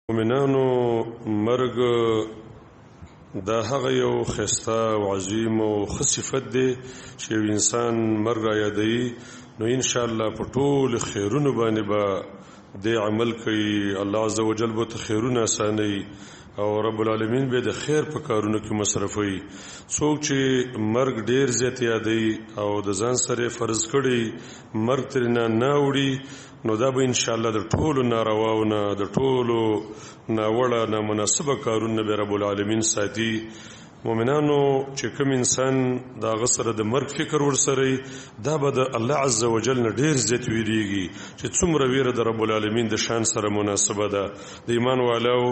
مؤمنانو مرګ دا هغه یو خسته او عظیم او ښه صفت دی چې یو انسان مرګ را یادوي، نو ان شاء الله په ټول خیرونو باندې به د عمل کوي. الله عز وجل به ته خیرونه اسانوي او رب العالمین به د خیر په کارونو کې مصرفوي. څوک چې مرګ ډیر زیات یادوي او د ځان سره فرض کړي مرګ ترېنه نه اوړي، نو دا به ان شاء الله د ټولو نارواو نه، د ټولو ناوړه نامناسبه کارونو به رب العالمین ساتي. مؤمنانو چې کوم انسان د هغه سره د مرګ فکر ورسره، دا به د الله عز وجل نه ډیر زیات ویریږي چې څومره ویره د رب العالمین د شان سره مناسبه ده. د ایمان والاو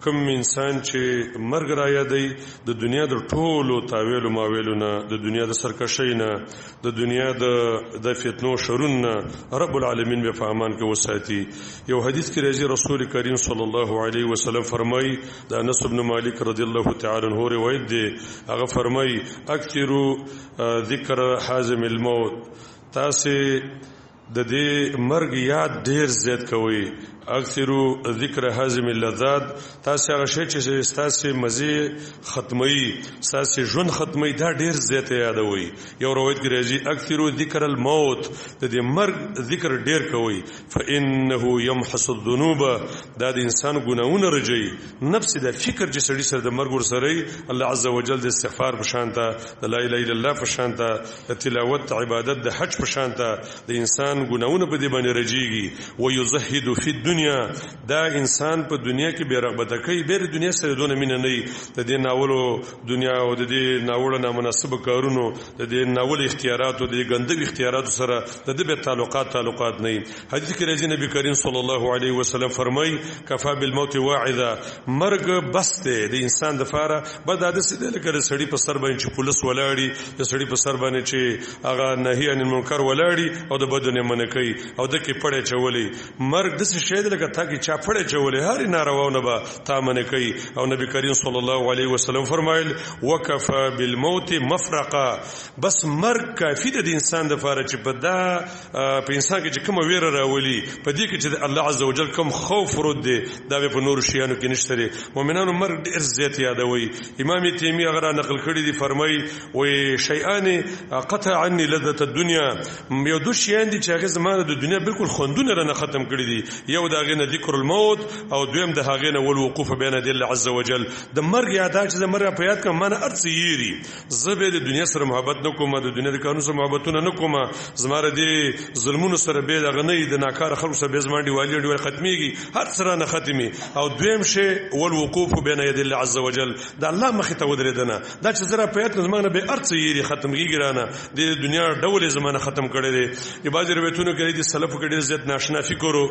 کوم انسان چې مرګ را یادوي، د دنیا د ټولو تاویلو ماویلو نه، د دنیا د سرکشۍ نه، د دنیا د فتنو شرون نه رب العالمین به په امان کې وساتي. یو حدیث کې راځي، رسول کریم صلی الله علیه وسلم فرمایي، د انس بن مالک رضی الله تعالی عنہ روایت دی، هغه فرمایي اکثرو ذکر حازم الموت، تاسو د دې مرګ یاد ډیر زیات کوئ. اکثرو ذکر هاضم اللذات، تاسو هغه شی چې ستاسو مزه ختمي، ستاسو ژوند ختمي، دا ډیر زیات یادوي. یو روایت کې راځي اکثرو ذکر الموت، د دې مرګ ذکر ډیر کوئ، فانه يمحص الذنوب، دا د انسان ګناهونه رجوي. نفس د فکر چې سړي سره د مرګ ورسره، الله عز وجل د استغفار په شان ته، د لا اله الا الله په شان ته، د تلاوت عبادت د حج په شان ته د انسان ګناهونه په دې باندې رجیږي. ويزهد فی الدنیا، دا انسان په دنیا کې بې رغبته کوي، بې دنیا سره دونه مینه نه وي، د دې ناولو دنیا او د دې ناوړه نامناسبو کارونو، د دې ناولو اختیاراتو، د دې ګندو اختیاراتو سره د دې به تعلقات نه وي. حدیث کې راځي نبی کریم صلی الله علیه وسلم فرمایي کفا بالموت واعظه، مرګ بس دی د انسان د فاره. بس دا داسې دی لکه د سړي په سر باندې چې پولیس ولاړي، د سړي په سر باندې چې هغه نهي عن المنکر ولاړي او د بدو نه منع کوي او د کې پړې چولې. مرګ داسې شی دی لکه تا کې چا پړې چولې، هر نارواونه به تا منع کوي. او نبی کریم صلی الله علیه وسلم فرمایل وکفا بالموت مفرقا، بس مرګ کافی دی د انسان د فاره چې په دا په انسان کې چې کومه ویره راولي، په دې کې چې د الله عز وجل کوم خوف ورود دی، دا به په نورو شیانو کې نشته دی. مؤمنانو مرګ ډېر زیات یادوي. امام تیمی هغه را نقل کړی دی، فرمایي وی شیئان قطع عني لذة الدنيا، یو دوه شیان دي چې هغه زما د دنیا بالکل خوندونه را نه ختم کړی دي. یو د هغې نه ذکر الموت او دویم د هغې نه والوقوف بین یدی الله عز وجل. د مرګ یاد چې د مرګ په یاد کړم، ما نه هر څه یېري، زه به د دنیا سره محبت نه کوم، د دنیا د کارونو سره محبتونه نه کوم، زما د دې ظلمونو سره به دغه نه د ناکاره خلکو سره به زما دیوالي ډیوالي ختمېږي، هر څه را نه ختمي. او دویم شی والوقوف بین یدی الله عز وجل، د الله مخې ته ودرېدنه، دا چې زه را په یاد کړم زما نه به هر څه یېري، ختم کېږي رانه، د دنیا ډول یې زما نه ختم کړی دی. بعضې روایتونو کې دي سلفو کې ډېر زیات ناشنا فکر و.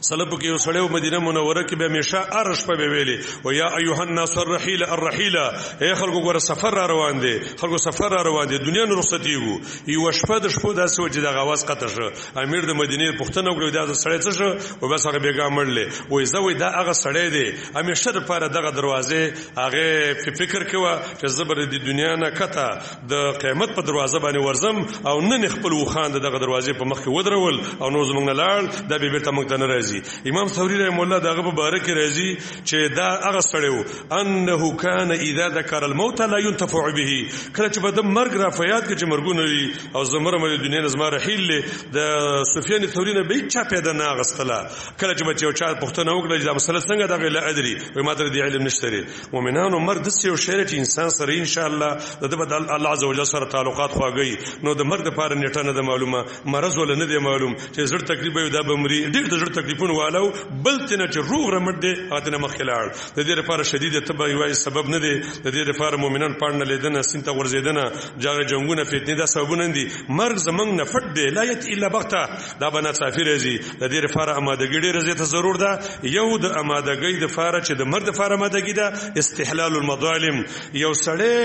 سلفو کې یو سړی و مدینه منوره کې به همیشه هره شپه به ویلې و یا ایها الناس الرحیل الرحیل، ای خلکو ګوره سفر را روان دی، خلکو سفر را روان دی، دنیا نه رخصتېږو. یوه شپه د شپو داسې وه چې دغه اواز قطع شو. امیر د مدینې پوښتنه وکړه دا سړی څه شو؟ وایي بس هغه بېګا مړ دی. وایي زه وایي دا هغه سړی دی همیشه دپاره دغه دروازې هغې په فکر کې وه چې زه به د دنیا نه کته د قیامت په دروازه باندې ورځم، او نن یې خپل اوښان د دغه دروازې په مخ کې ودرول او نور زموږ نه لاړ، دا بیا بېرته موږ ته نه راځي. امام ثوری رحمه الله دغه په باره کې راځي چې دا هغه سړی و انه کان اذا ذکر الموت لا ينتفع به، کله چې به د مرګ را په یاد کې چې مرګونه وي او زه مرم د دنیا نه زما رحیل دی، د سفیان ثوری نه به هیچا پیدا نه اخیستله. کله چې به یو چا پوښتنه وکړه چې دا مسله څنګه ده، هغه لا ادري، وایي ما ته د دې علم نشته دی. مؤمنانو مرګ داسې یو شی دی چې انسان سره ان شاء الله د ده به د الله عز وجل سره تعلقات خواږه وي. نو د مرګ دپاره نېټه نه ده معلومه، مرض وله نه دی معلوم چې زړه تکلیف به وي دا به مري، ډېر د زړه تکلیفونو والو بل ترېنه چې روغ رمټ دی هغه ترېنه مخکې لاړ. د دې لپاره شدیده تبه یوازې سبب نه دی، د دې لپاره مؤمنان پاڼ نه لیدنه، سیند ته غورځېدنه، جګړه، جنګونه، فتنې دا سببونه نه دي. مرګ زمونږ نه پټ دی، لا یأتي الا بغته، دا به ناڅاپي راځي. د دې لپاره امادګي ډېره زیاته ضرور ده. یو د امادګۍ دپاره چې د مرګ دپاره امادګي ده، استحلال المظالم. یو سړی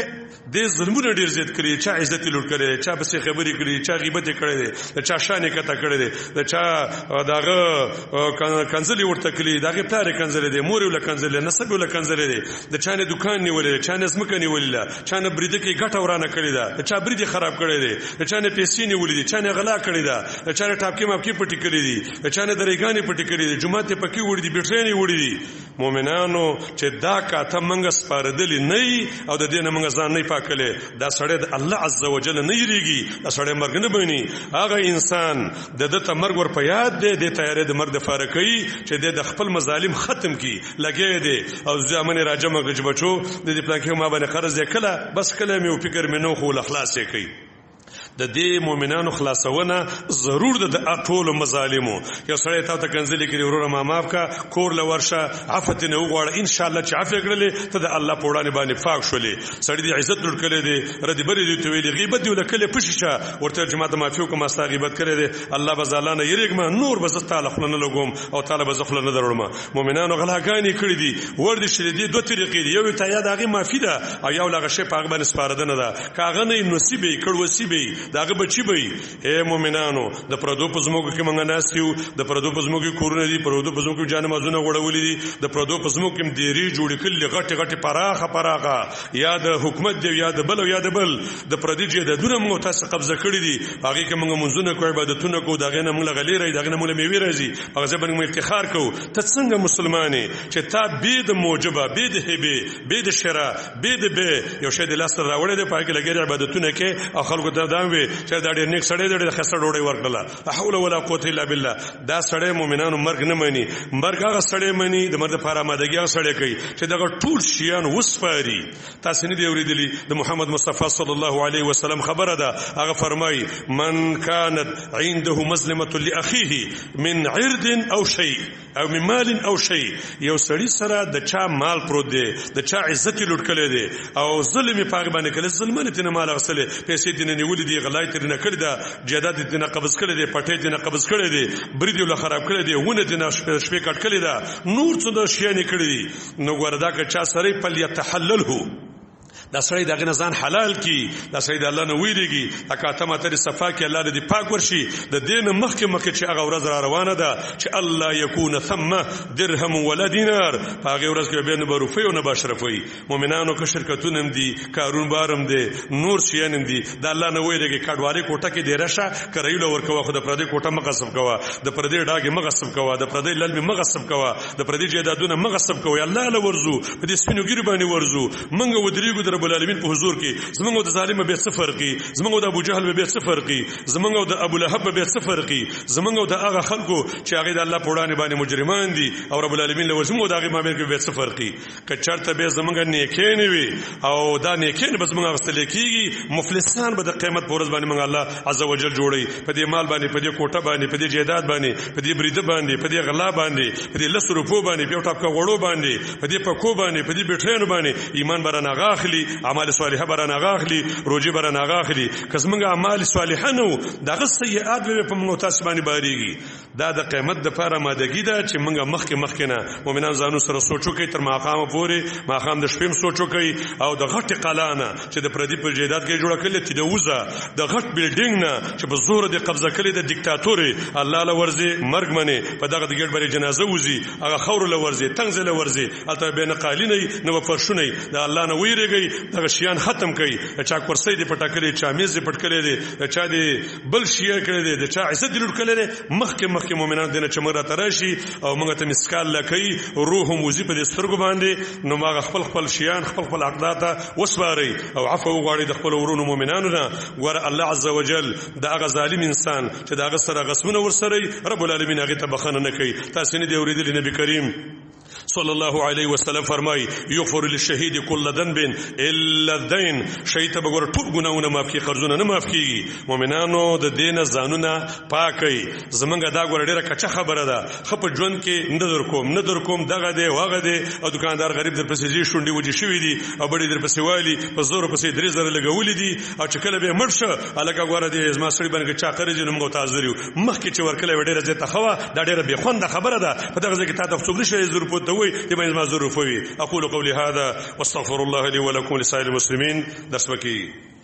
دې ظلمونه ډېر زیات کړي، چا عزت یې لوټ کړی دی، چا پسې خبرې کړي، چا غیبت یې کړی دی، د چا شان یې کته کړی دی، د چا دغه کنځلې ورته کړي، د هغې پلار یې کنځلی دی، مور یې ورله کنځلې، نسب یې ورله کنځلی دی، د چا نه دوکان نیولی دی، چا نه ځمکه نیولې ده، چا نه بریده کې ګټه ورانه کړې ده، د چا برید یې خراب کړی دی، د چا نه پیسې نیولې دي، چا نه غلا کړې ده، د چا نه ټاپکې ماپکې پټې کړې دي، د چا نه درېګانې پټې کړې دي، جومات یې پکې وړي دي، بټرۍ یې وړي دي. مؤمنانو چې دا کاته منګه سپاردلی نه او د دې نه منګه ځان نه پاکلې، دا سړی د الله عز وجل نه یریږي، دا سړی مرګ نه بني. هغه انسان د ده ته مرګ ور په یاد دی، د تیارې د مرګ د فاره کوي چې د خپل مظالم ختم کی لګې دی. او ځامن راجمه کړ چې بچو د دې پلان کې ما باندې قرض دی، کله بس کله مې فکر مې نو خو خلاص یې کوي. د دې مؤمنانو خلاصونه ضرور ده د ټولو مظالمو. یو سړی تا ته کنځلې کړي، وروره ما معاف کا، کور له ورشه، عفو ترې وغواړه، ان شاء الله چې عفو کړلې ته د الله په وړاندې باندې پاک شولې. سړی دې عزت لوټ کړی دی، ردی بری دی ته ویلي، غیبت دی ولکلې پشي شه ورته چې ما ته معافي وکړه، ما ستا غیبت کړی دی، الله به زه الله نه یریږم، نور به زه تا له خوله نه لګوم او تا له به زه خوله نه دروړم. مؤمنانو غلاګانې کړې دي، ور دي شلې دي، دوه طریقې دي، یو ته یا د هغې معافي ده او یو له هغه شی په هغه باندې سپاردنه ده. که هغه نه نصیب یې کړوسي به داغه بچی به. اے مؤمنانو، د پردو په زموږ کې مونږ ناست یو، د پردو په زموږ کې کورونه دي، پردو په زموږ کې جانمازونه غوړولې دي، د پردو په زموږ کې دیری جوړ کړي غټي غټي پراخه پراخه، یا د حکومت دی یا د بل او یا د بل، د پردي جیدادونه موږ تاسو قبضه کړی دي، هغه کې مونږ منځونه کوو، عبادتونه کوو، دغه نه مونږ غلي راځي، دغه نه مونږ میوي راځي، هغه ځای باندې مونږ افتخار کوو. ته څنګه مسلمانې چې تا بې د موجبه، بې د هبه، بې د شرا، بې د بې یو شی د لاس راوړی دی، په هغه کې لګېږي عبادتونه کې او خلکو ته دا وي چې دا ډېر نیک سړی دی، ډېر ښه ډوډۍ ورکړله. لا حول ولا قوت الا بالله. دا سړی مؤمنانو مرګ نه مني، مرګ هغه سړی مني، د مرګ لپاره آمادګي هغه سړی کوي چې دغه ټول شیان وسپاري. تاسو نه دی اورېدلي د محمد مصطفی صلی الله علیه وسلم خبره ده، هغه فرمایي من كانت عنده مظلمة لأخيه من عرض او شيء او من مال او شيء، یو سړی سره د چا مال پروت دی، د چا عزت یې لوټ کړی دی او ظلم یې په هغه باندې کړی، ظلمونه ترې نه مال اخیستلی، پیسې ترې نه نیولې دي، غلا یې ترې نه کړې ده، جایداد یې ترې نه قبض کړی دی، پټۍ ترې نه قبض کړی دی، برید یې له خراب کړی دی، ونه ترې نه شپې کټ کړې ده، نور څه د شیان یې کړي دي. نو ګوره دا که چا سره فلیتحلله، دا سړی د هغې نه ځان حلال کړي، دا سړی د الله نه ویرېږي، دا کاته ماته دې صفا کړي، الله دې پاک ورشي. د دې نه مخکې مخکې چې هغه ورځ را روانه ده چې الله یکون ثم درهم ولا دینار، په هغې ورځ کې بیا نه به روپۍ او نه به اشرفۍ. مؤمنانو که شرکتونه هم دي، کارون بار هم دی، نور شیان هم دي، د الله نه ویرېږي. کډوالۍ کوټه کې دېره شه، کرایي له ورکوه، خو د پردۍ کوټه مه غصب کوه، د پردۍ ډاګې مه غصب کوه، د پردۍ للمې مه غصب کوه، د پردۍ جایدادونه مه غصب کوه. الله له ورځو په دې سپینو ږیرو باندې ورځو، موږ ودرېږو د رب العالمین په حضور کې، زمونږ د ظالم به څه فرقي، زمونږ د ابو جهل به څه فرقي، زمونږ د ابو لهب به څه فرقي، زمونږ د هغه خلکو چې هغه د الله په وړاندې باندې مجرمان دي او رب العالمین له زمونږ د هغې مابین کې به څه فرقي. که چېرته به زمونږ نیکې نه وي او دا نیکې نه به زمونږ اخیستل کېږي، مفلسان به د قیامت په ورځ باندې مونږ الله عز وجل جوړوي. په دې مال باندې، په دې کوټه باندې، په دې جایداد باندې، په دې بریده باندې، په دې غلا باندې، په دې لسو روپو باندې، په یو ټاپکه غوړو باندې، په دې پکو باندې، په دې بټرینو باندې ایمان به رانه غاخلي، اعمال صالحه به رانه غاخلي، روژې به رانه غاخلي. که زمونږ اعمال صالحه نه وو، دغه سیئات به په موږ تاسو باندې باریږي. دا د قیامت دپاره آمادګي ده چې موږ مخکې مخکې نه مؤمنان ځانو سره سوچ وکړي، تر ماښامه پورې، ماښام د شپې هم سوچ وکړي، او د غټې قلا نه چې د پردي په جایداد کې جوړه کړې چې د وزه د غټ بلډینګ نه چې په زور د قبضه کړې د دیکتاتورې الله له ورځې مرګ منې، په دغه د ګېټ باندې جنازه وځي، هغه خاورو له ورځې، تنګ ځای له ورځې، هلته به نه قالي نه وي، نه به فرشونه وي. د الله نه ویرېږئ، دغه شیان ختم کړئ. د چا کرسۍ دې پټه کړې، چا میز دې پټ کړی دی، د چا دې بل شی کړی دی، د چا عزت دې لوټ کړی دی. مخکې مخکې مؤمنان دې نه چې موږ راته راشي او موږ ته مسکال لکوي، روح هم وځي په دې سترګو باندې، نو هغه خپل خپل شیان، خپل خپل عقدات ته وسپارئ او عفو وغواړئ د خپلو ورونو مؤمنانو نه. ګوره الله عز وجل د هغه ظالم انسان چې د هغه سره غصبونه ورسره رب العالمین هغې ته بخښنه نه کوي. تاسې نه دي اورېدلي نبي کریم صلی الله علیه وسلم فرمای یغفر للشهید کل ذنب الا الدین، شهید ته به ګوره ټول ګناهونه معاف کړي، قرضونه نه معاف کیږي. مؤمنانو د دې نه ځانونه پاک کړئ. زمونږ دا ګوره ډېره کچه خبره ده، ښه په ژوند کې نه در کوم، نه در کوم، دغه دی هغه دی، او دکاندار غریب در پسې ځي، شونډې وچې شوې دي او بډې در پسې والي، په زور پسې 3000 لګولي دي، او چې کله بیا مړ شه هلکه ګوره دې زما سړي باندې چا قرض نو موږ ته حاضر یو. مخکې چې ورکړی وه ډېره زیاته ښه وه، دا ډېره بې خونده خبره ده. په دغه ځای کې تا ته څوک نشي زر روپو ته وایي دې باندې زما 1000 روپۍ وي. اقول قولي هذا واستغفر الله لي ولكم ولسائر المسلمين. درس وکړي.